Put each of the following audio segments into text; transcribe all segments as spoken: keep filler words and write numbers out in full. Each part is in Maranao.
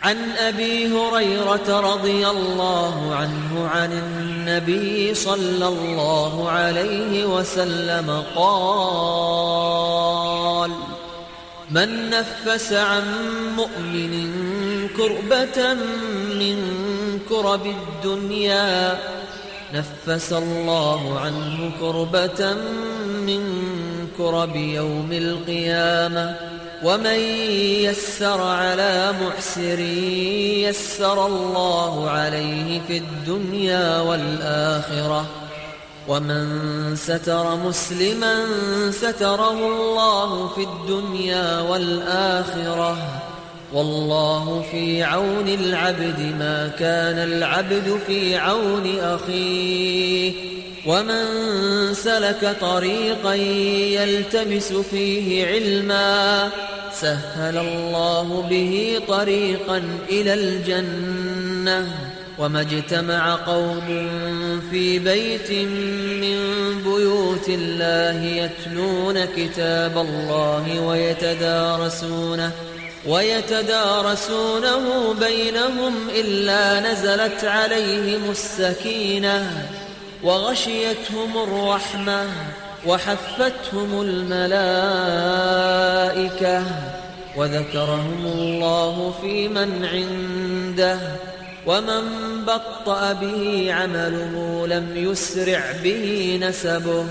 عن أبي هريرة رضي الله عنه عن النبي صلى الله عليه وسلم قال: من نفس عن مؤمن كربة من كرب الدنيا نفس الله عنه كربة من كرب يوم القيامة، ومن يسر على معسر يسر الله عليه في الدنيا والآخرة، ومن ستر مسلما ستره الله في الدنيا والآخرة، والله في عون العبد ما كان العبد في عون أخيه، ومن سلك طريقا يلتمس فيه علما سهل الله به طريقا إلى الجنة، وما اجتمع قوم في بيت من بيوت الله يتلون كتاب الله ويتدارسونه ويتدارسونه بينهم إلا نزلت عليهم السكينة وغشيتهم الرحمة وحفتهم الملائكة وذكرهم الله فيمن عنده ومن بطأ به عمله لم يسرع به نسبه.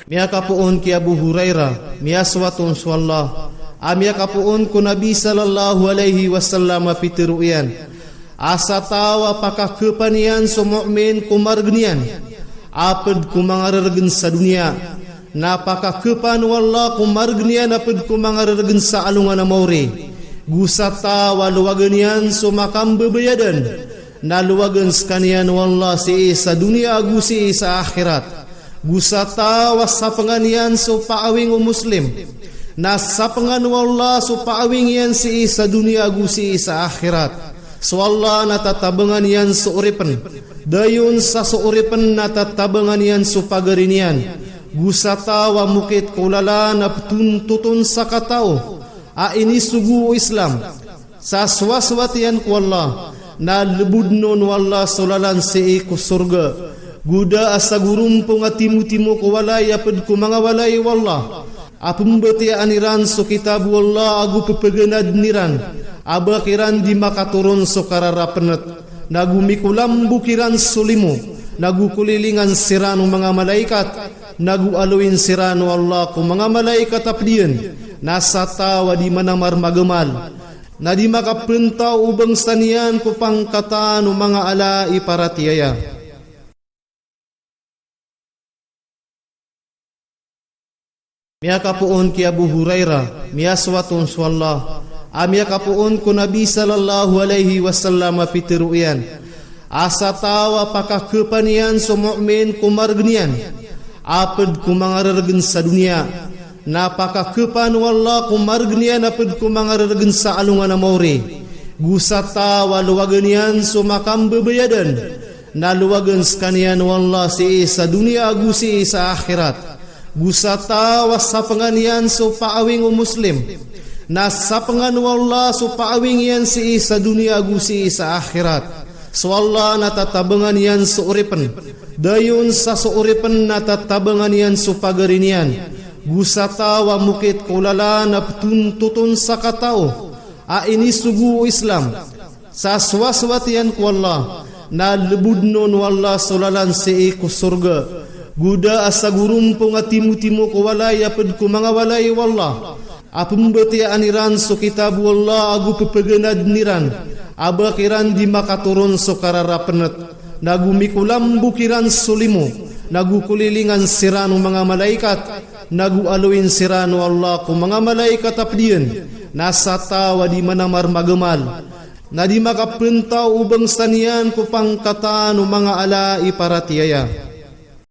Miyakapoon ki Abu Hurairah, miyasoat on so Allah, a miyakapoon ko Nabi sallallahu alaihi wasallam a pitharo iyan, a sa taw a pakakhapan iyan so mu'min ko margn iyan a pd ko manga rargn sa doniya, na pakakhapan o Allah ko margn iyan a pd ko manga rargn sa alongan a maori. Go sa taw a lowagn iyan so makambabayadan, na lowagn skaniyan o Allah sii sa doniya ago sii sa akhirat. Go sa taw a sapngan iyan so paawing o Muslim, na sapngan o Allah so paawing iyan sii sa doniya ago sii sa akhirat. So Allah na tatabangan iyan so oripn, dayon sa so oripn na tatabangan iyan so pagari niyan. Go sa taw a mokit ko lalan a pthontoton sa kataw a inisogo o Islam, sa soasoat iyan ko Allah, na lbodn on o Allah so lalan sii ko sorga. Go da a sagorompong a timotimo ko walay a pd ko manga walay o Allah a pmbatiyaan iran so kitab o Allah ago pphaganadn iran a ba kiran di makatoron so kararapnt, nago mikolambo kiran so limo, nago kolilingan siran o manga malaikat, nago aloyin siran o Allah ko manga malaikat a pd iyan, na sa taw a di manamar magamal, na di makapntaw o bangsa niyan ko pangkatan o manga ala i paratiyaya. Miyakapoon ki Abu Hurairah, miyasoat on so Allah, a miyakapoon ko Nabi sallallahu alaihi wasallam a pitharo iyan, a sa taw a pakakhapan iyan so mu'min ko margn iyan a pd ko manga rargn sa doniya, na pakakhapan o Allah ko margn iyan a pd ko manga rargn sa alongan a maori. Go sa taw a lowagn iyan so makambabayadan, na lowagn skaniyan o Allah sii sa doniya ago sii sa akhirat. Go sa taw a sapngan iyan so paawing o Muslim, na sapngan o Allah so paawing iyan sii sa doniya ago sii sa akhirat. So Allah na tatabangan iyan so oripn, dayon sa so oripn na tatabangan iyan so pagari niyan. Go sa taw a mokit ko lalan a pthontoton sa kataw a inisogo o Islam, sa soasoat iyan ko Allah, na lbodn on o Allah so lalan sii ko sorga. Go da a sagorompong a timotimo ko walay a pd ko manga walay o Allah a pmbatiyaan iran so kitab o Allah ago pphaganadn iran a ba kiran di makatoron so kararapnt, nago mikolambo kiran so limo, nago kolilingan siran o manga malaikat, nago aloyin siran o Allah ko manga malaikat a pd iyan, na sa taw a di manamar magamal, na di makapntaw o bangsa niyan ko pangkatan o manga ala i paratiyaya.